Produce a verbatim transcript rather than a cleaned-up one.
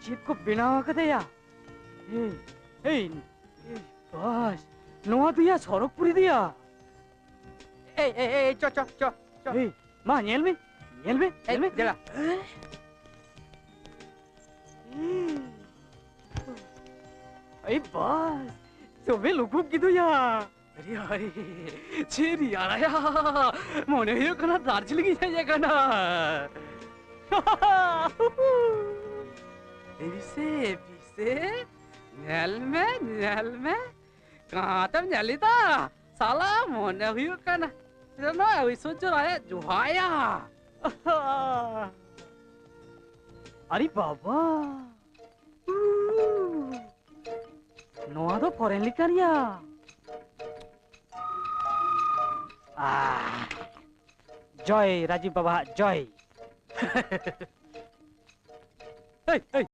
ᱪᱮᱫ ᱠᱚ ᱵᱮᱱᱟᱣ ᱟᱠᱟᱫᱮᱭᱟ? ᱮᱭ, ᱮᱭ, ᱮᱭ, ᱵᱟᱥ, ᱱᱚᱣᱟ ᱫᱚᱭᱟ ᱥᱚᱨᱚᱜᱽᱯᱩᱨᱤ ᱫᱚᱭᱟ᱾ ᱮᱭ, ᱮᱭ, ᱮᱭ, ᱪᱚ, ᱪᱚ, ᱪᱚ, ᱪᱚ᱾ ᱮᱭ, ᱢᱟ, ᱧᱮᱞ ᱢᱮ, ᱧᱮᱞ ᱢᱮ, ᱮᱭ, ᱧᱮᱞ ᱢᱮ᱾ ᱫᱮᱞᱟ᱾ ᱮᱭ, ᱵᱟᱥ, ᱛᱚᱵᱮ ᱞᱩᱠᱩᱵ ᱜᱮᱫᱚᱭᱟ᱾ ᱟᱨᱮ, ᱟᱨᱮ, ᱪᱮᱫ ᱨᱮᱭᱟᱲᱟᱭᱟ! ᱢᱚᱱᱮ ᱦᱩᱭᱩᱜ ᱠᱟᱱᱟ ᱫᱟᱨᱡᱤᱞᱤᱝ ᱤᱧ ᱦᱮᱡ ᱟᱠᱟᱱᱟ᱾ ᱵᱤᱥᱮ, ᱵᱤᱥᱮ, ᱧᱮᱞ ᱢᱮ, ᱧᱮᱞ ᱢᱮ, ᱠᱟᱸᱛᱮᱢ ᱧᱮᱞ ᱮᱫᱟ? ᱥᱟᱞᱟ, ᱢᱚᱱᱮ ᱦᱩᱭᱩᱜ ᱠᱟᱱᱟ ᱡᱮᱱᱚ ᱟᱹᱭᱥᱚᱨᱡᱚ ᱨᱟᱭ ᱮ ᱡᱚᱦᱟᱭᱟ᱾ ᱟᱨᱮ ᱵᱟᱵᱟ! ᱱᱚᱣᱟ ᱫᱚ ᱯᱷᱚᱨᱮᱱ ᱞᱮᱠᱟ ᱨᱮᱭᱟᱜ᱾ ᱟᱦ, ᱡᱚᱭ ᱨᱟᱡᱤᱵ ᱵᱟᱵᱟᱣᱟᱜ ᱡᱚᱭ᱾ ᱮᱭ, ᱮᱭ,